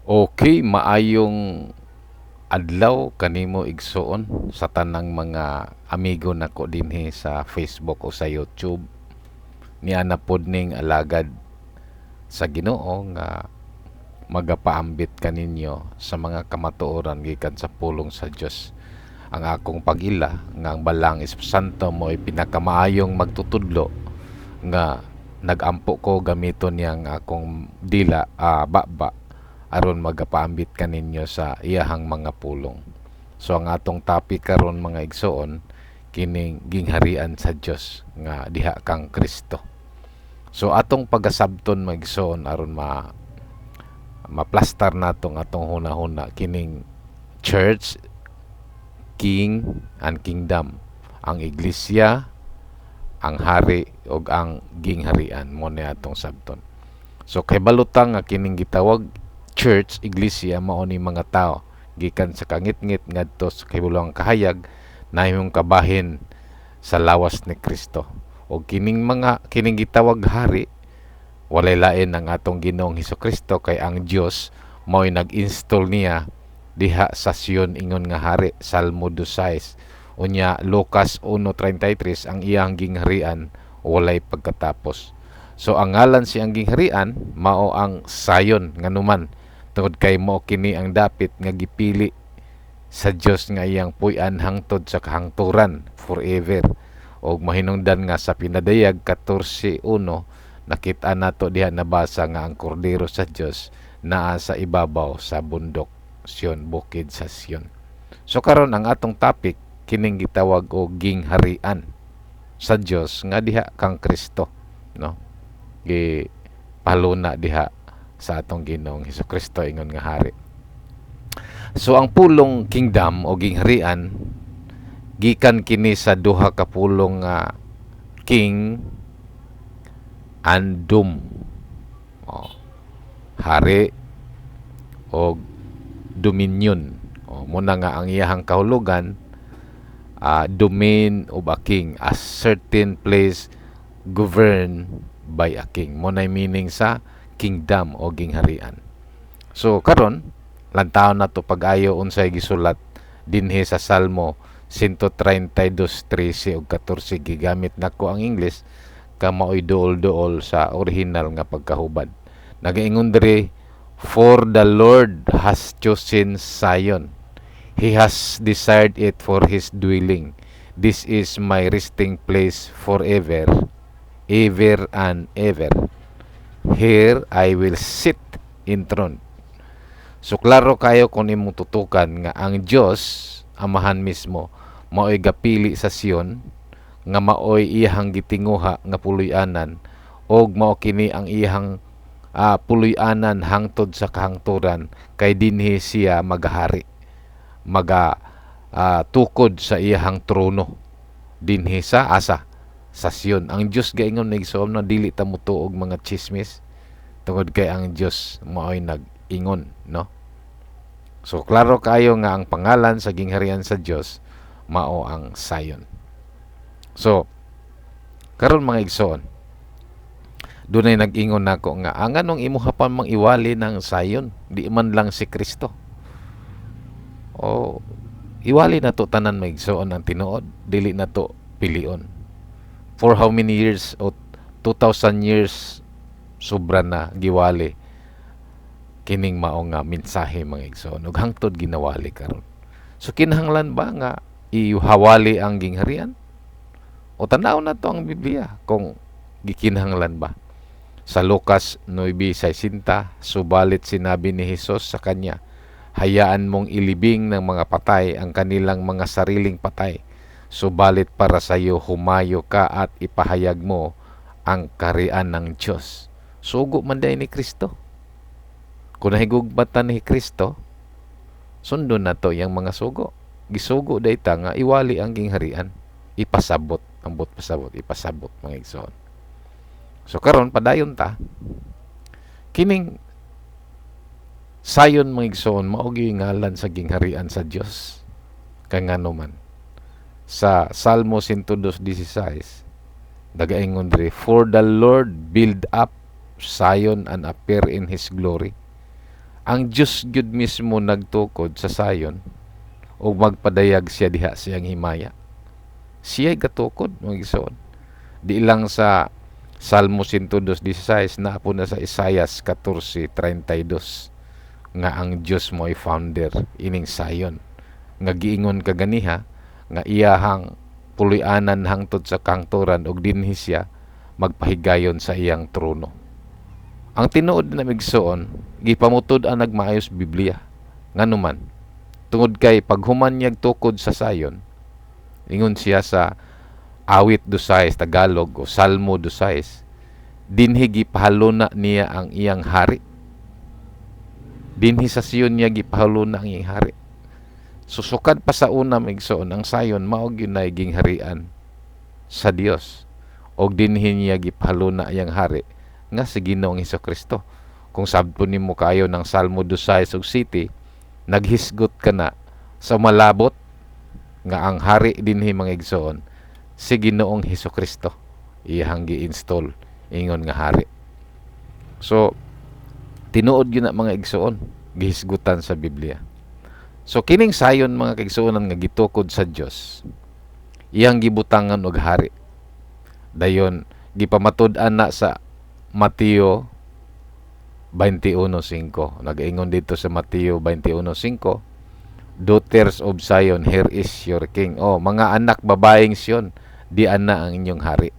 Okay, maayong adlaw kanimo, igsuon, sa tanang mga amigo nako dinhi sa Facebook o sa YouTube. Niana pod ning alagad sa Ginoo nga magapaambit kaninyo sa mga kamatuoran gikan sa pulong sa Dios. Ang akong pag-ila nga ang Balaang Espiritu Santo mo'y pinakamaayong magtutudlo nga nagampo ko gamiton niya ang akong dila, baba, aron magapaambit kaninyo sa iyahang mga pulong. So ang atong topic karon, mga igsoon, kining gingharian sa Dios nga diha kang Kristo. So atong pagasabton, mga igsoon, aron maplastar nato ang atong hunahuna kining church, king and kingdom. Ang iglesia, ang hari ug ang gingharian mo ni atong sabton. So kay baluta nga kining gitawag church, iglesia, mao ni mga tao gikan sa kangitngit ngadto sa kahibulong kahayag, nahimong kabahin sa lawas ni Kristo. Og kining mga kining gitawag hari, walay lain ang atong Ginoong Hesus-Kristo, kay ang Dios mao'y nag-install niya diha sa Sion ingon nga hari, Salmo 2:6. Unya Lucas 1:33, ang iyang gingharian walay pagkatapos. So ang ngalan siyang gingharian mao ang Zion, nganuman tungod kay mao kini ang dapit nga gipili sa Dios nga iyang puy-an hangtod sa kahangturan, forever. Og mahinungdan nga sa Pinadayag 14:1, nakita nato diha, nabasa nga ang kordero sa Dios naa sa ibabaw sa bundok Sion, bukid sa Sion. So karon ang atong topic kining gitawag og gingharian sa Dios nga diha kang Kristo, no? Gi paluna diha sa atong Ginoong Hesus-Kristo ingon nga hari. So ang pulong kingdom o gingharian gikan kini sa duha ka pulong nga king and dom. Oh, hari og dominion. Oh, muna nga ang iyahang kahulugan, domain of a king, a certain place governed by a king. Mo na meaning sa kingdom o gingharian. So karon, lantawon nato pag-ayo unsay gisulat dinhi sa Salmo 132:13 ug 14. Gigamit nako ang English ka maoy duol-duol sa original nga pagkahubad. Nagaingon diri, "For the Lord has chosen Zion. He has desired it for his dwelling. This is my resting place forever, ever and ever. Here I will sit enthroned." So klaro kayo kung imong tutukan nga ang Dios Amahan mismo maoy gapili sa Sion nga maoy iyahang gitinguha nga puloy-anan og mao kini ang iyahang puloy-anan hangtod sa kahangturan, kay dinhi siya magahari, maga tukod sa iyahang trono dinhi sa asa, sa Sion. Ang Dios gaingon na na dili ta motuo og mga chismis tungod kay ang Dios maoy nag-ingon, no? So klaro kayo nga ang pangalan sa gingharian sa Dios mao ang Zion. So karon, mga igsoon, dunay nag-ingon nako nga ang anong imuha pa mang iwali ng Zion, di man lang si Kristo. O iwali na to tanan, mga igsoon, ang tinuod, dili na to pilion. For how many years o 2,000 years sobra na giwali kining mao nga mensahe, mga igsoon, ug hangtod ginawali karon. So kinahanglan ba nga ihawali ang gingharian? O tan-aw na to ang Biblia kung gikinahanglan ba. Sa Lucas 9:60, "Subalit sinabi ni Hesus sa kanya, 'Hayaan mong ilibing ng mga patay ang kanilang mga sariling patay. Subalit para sa iyo, humayo ka at ipahayag mo ang kaharian ng Diyos.'" Sugo man diay ni Kristo. Kung nahigugmatan ni Kristo, sundon na to iyang mga sugo. Gisugo day ta nga iwali ang gingharian. Ipasabot, ambot pasabot, ipasabot, mga igsoon. So karon padayon ta. Kining Zion, mga igsoon, mao gyud ngalan sa gingharian sa Dios. Kay ngano man? Sa Salmo 102:16, nagaingon diri, "For the Lord build up Zion and appear in His glory." Ang Dios gyud mismo nagtukod sa sayon ug magpadayag siya diha sa iyang himaya. Siya'y gatukod, mga igsoon. Di lang sa Salmo 102:16, naa po na sa Isaias 14:32 nga ang Dios mo ay founder ining sayon nga giingon kaganiha nga iyahang puloy-anan hangtod sa kahangturan ug dinhi siya magpahigayon sa iyang trono. Ang tinuod na, igsoon, gipamutud-an nagmaayos Biblia. Nganuman, tungod kay paghuman niyag tukod sa sayon, ingon siya sa Awit 2:6 Tagalog o Salmo 2:6, dinhi gipahaluna niya ang iyang hari. Dinhi sa Sion niya gipahaluna ang iyang hari. Susukad pa sa una, igsoon, ang sayon mao gyud nay gingharian sa Dios. Og dinhi niya gipahaluna iyang hari nga si Ginoong Kristo. Kung sabton nimo kayo ng Salmo 2:6 ug city, naghisgot ka na sa malabot nga ang hari dinhi, mga igsoon, si Ginoong Hesus Kristo, iyang gi-install ingon nga hari. So tinuod gyud na, mga igsoon, gihisgutan sa Biblia. So kining sayon, mga kaigsuonan, nga gitukod sa Dios, iyang gibutangan og hari. Dayon gipamatud-an na sa Mateo 21:5. Nagaingon dito sa Mateo 21:5, "Daughters of Zion, here is your king." Oh, mga anak babaeng Sion, dian na ang inyong hari.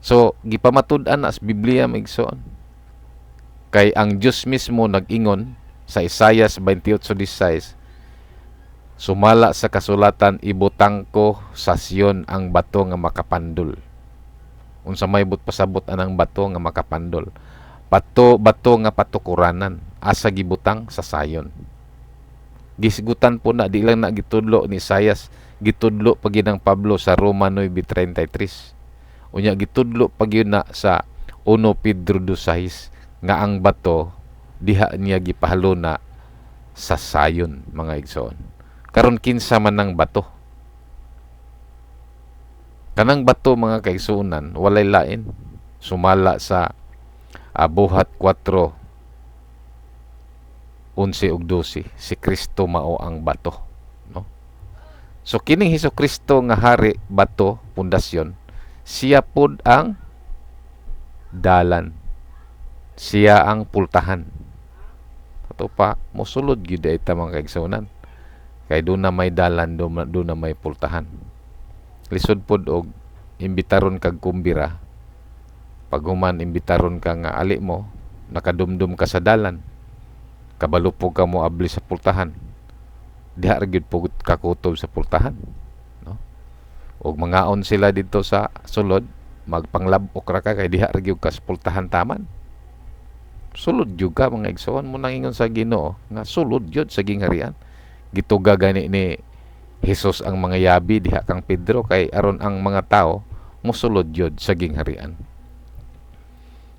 So, gipamatud-an na sa Biblia, mga igsoon. Kay ang Dios mismo nag-ingon sa Isaias 28:16, sumala sa kasulatan, "Ibutang ko sa Sion ang bato nga makapandol." Unsa may but pasabot anang bato nga makapandol? Bato, bato nga patukuranan. Asa gibutang? Sa sayon. Gisgutan po na, di lang na gitudlo ni Isaias, gitudlo pa gyud ng Pablo sa Roma 9:33. Unya gitudlo pa gyud na sa 1 Pedro 2:6 nga ang bato diha niya gipahaluna sa sayon, mga igsoon. Karon, kinsa man ang bato? Kanang bato, mga kaigsuonan, walay lain. Sumala sa Buhat 4:11 ug 12, si Kristo mao ang bato, no? So kining Hesus Kristo nga hari, bato, pundasyon, siya pod ang dalan. Siya ang pultahan. Ato pa mosulod gyud ay ta, mga kaigsuonan. Kay doon na may dalan, doon na may pultahan. Lisod pod og imbitaron kag kumbira. Paghuman imbitaron ka nga ali mo, nakadumdum ka sa dalan. Kabalo po ka mo abli sa pultahan. Diha ra gyud pud kakutob sa pultahan, no? Og mangaon sila dito sa sulod, magpanglab-ok ra ka kay diha ra gyud ka sa pultahan taman. Sulod gyud ka, mga igsoon mo, nang ingon sa Ginoo nga sulod gyud sa gingharian. Gituga gani ni Jesus ang mga yabi diha kang Pedro kay aron ang mga tao mosulod gyud sa gingharian.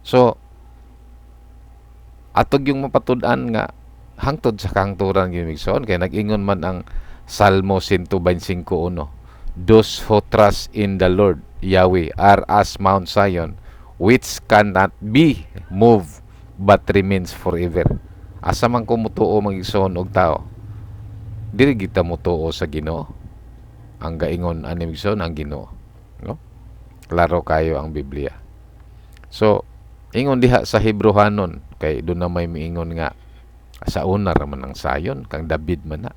So atog yung mapatud-an nga hangtod sa kahangturan gyud, igsoon, kay nag-ingon man ang Salmo 125:1, "Those who trust in the Lord Yahweh are as Mount Zion, which cannot be moved but remains forever." Asa man ko mutuo, mga igsoon, og tao? Dili kita mutuo sa Ginoo. Ang gaingon ani, igsoon, ang Ginoo, no? Klaro kayo ang Biblia. So ingon diha sa Hebrehanon, kay doon na may miingon nga sa una ra man ang sayon kang David man na.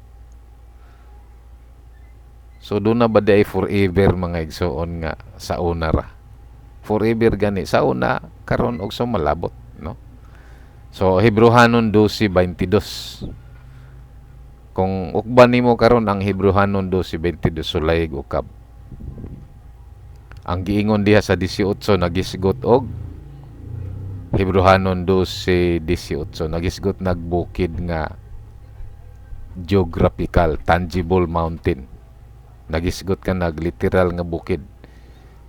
So doon na ba di ay forever, mga igsoon, nga sa una ra? Forever gani sa una, karon og sa malabot, no? So Hebrehanon 12:22. Kung ukban nimo karon ang Hebrehanon 12:22, sulay ukab. Ang giingon diha sa 18, nagisgot og Hebrehanon 12:18, nagisgot nagbukid nga geographical, tangible mountain. Nagisgot ka nag literal nga bukid.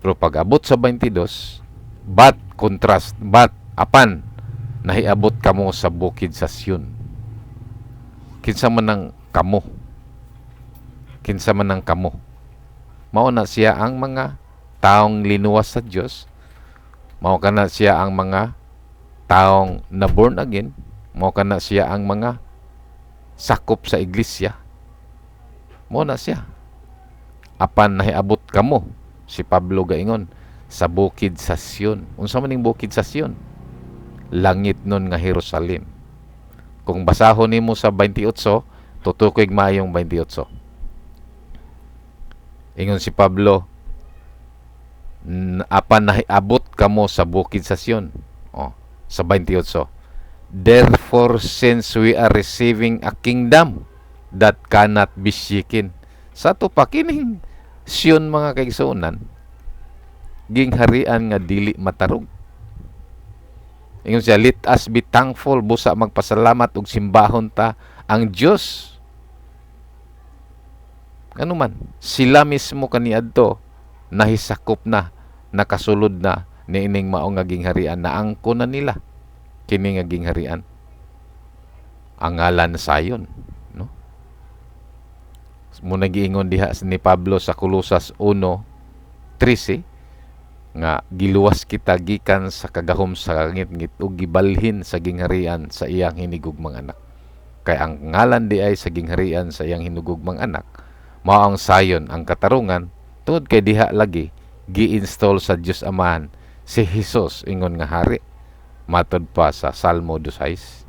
Pero pag abot sa 22, but contrast, but apan nahiabot kamo sa bukid sa Sion. Kinsa man ang kamo? Kinsa man ang kamo? Mao na siya ang mga taong linuwas sa Dios. Mao kana siya ang mga taong na born again. Mao kana siya ang mga sakop sa iglesia. Mo na siya. Apan nahiabot kamo, si Pablo gaingon, sa bukid sa Sion. Unsa man ning bukid sa Sion? Langit nun nga Jerusalem. Kung basahon nimo sa 28, tutukoy maayong 28. Ingon si Pablo, apan nahiabot kamo sa bukid sa Sion. Oh, sa 28. Therefore, since we are receiving a kingdom that cannot be shaken. Sa ato pa kining Sion, mga kaigsuonan, gingharian nga dili matarog. Ingon siya, let us be thankful, busa magpasalamat ug simbahon ta ang Dios. Ano man, sila mismo kaniadto nahisakop na, nakasulod na niining mao nga gingharian, naangko na nila kini nga gingharian. Ang ngalan Zion, no? Mo nagiingon diha ni Pablo sa Kolosas 1:13 nga giluwas kita gikan sa kagahom sa kangitngit ug gibalhin sa gingharian sa iyang hinigugmang anak. Kay ang ngalan di ay sa gingharian sa iyang hinigugmang anak, mao ang Zion, ang katarungan, tungod kay diha lagi gi-install sa Dios Amahan si Hesus ingon nga hari matod pa sa Salmo 2:6.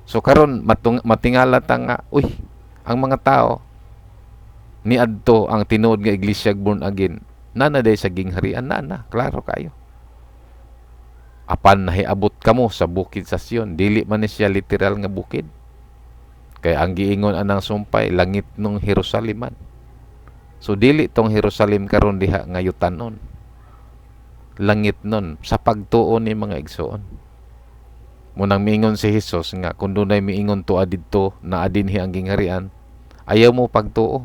So karon matingala ta nga, uy, ang mga tao niadto ang tinuod nga iglesia born again nana day sa gingharian na na klaro kayo. Apan nahiabot kamo sa bukid sa Sion, dili man ni siya literal nga bukid. Kay ang giingon anang sumpay langit nung Jerusaleman. So dili tong Jerusalem karon diha nga yutanon. Langit nun sa pagtuo ni mga igsoon. Munang miingon si Hesus nga kung dunay miingon tuad didto naa dinhi ang gingharian, ayaw mo pagtuo.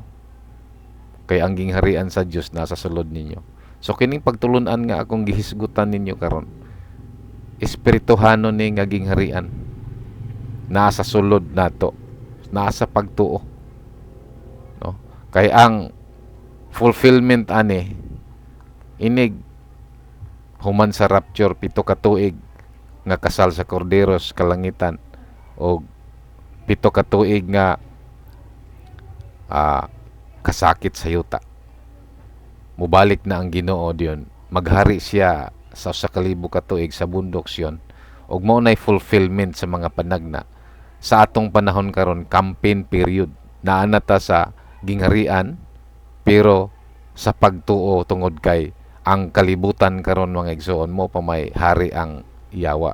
Kay ang gingharian sa Dios nasa sulod ninyo. So kining pagtulun-an nga akong gihisgutan ninyo karon, espirituhanon ni nga gingharian naa sa sulod nato, naa sa pagtuo. No? Kay ang fulfillment ani inig human sa rapture, 7 ka tuig nga kasal sa kordero sa kalangitan o 7 ka tuig nga kasakit sa yuta. Mubalik na ang Ginoo diyon, maghari siya sa 1,000 ka tuig sa bundok Sion ug mao nay fulfillment sa mga panagna. Sa atong panahon karon, campaign period, naa na ta sa gingharian pero sa pagtuo, tungod kay ang kalibutan karon, mga igsoon, mo pa may hari ang yawa.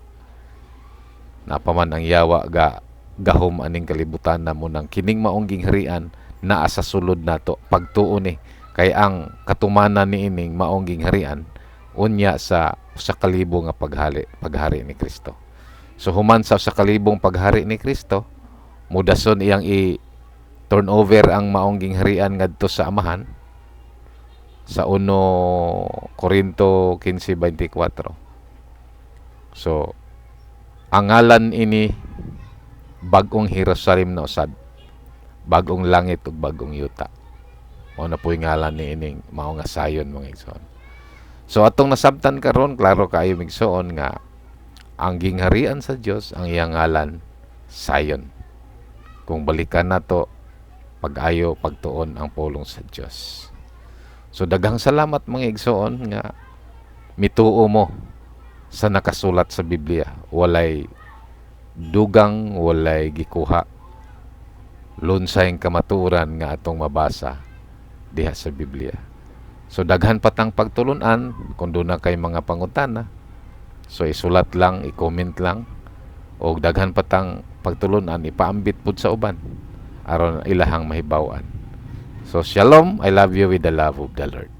Napaman ang yawa ga gahom aning kalibutan na mo nang kining maong gingharian naa sa sulod nato, pagtuo ni. Kay ang katumanan niining maong gingharian unya sa 1,000 nga paghari ni Kristo. So human sa 1,000 paghari ni Kristo, mudason iyang i turn over ang maong gingharian ngadto sa Amahan sa 1 Corinto 15:24. So ang ngalan ini bagong Jerusalem na usad, bagong langit ug bagong yuta. Mao na po'y ngalan ni ining mao nga sayon, mga igsoon. So atong nasabtan karon, klaro kaayo, igsoon, nga ang gingharian sa Dios, ang iyang ngalan Zion. Kung balikan nato pag-ayo pagtuon ang pulong sa Dios. So daghang salamat, mga igsoon, nga mituo mo sa nakasulat sa Biblia. Walay dugang, walay gikuha. Lunsay kamatuoran nga atong mabasa diha sa Biblia. So daghan pa tang pagtulunan. Kung duna kay mga pangutana, so isulat lang, i-comment lang, o daghan pa tang pagtulunan, ipaambit pud sa uban aron ilahang mahibaw-an. So shalom, I love you with the love of the Lord.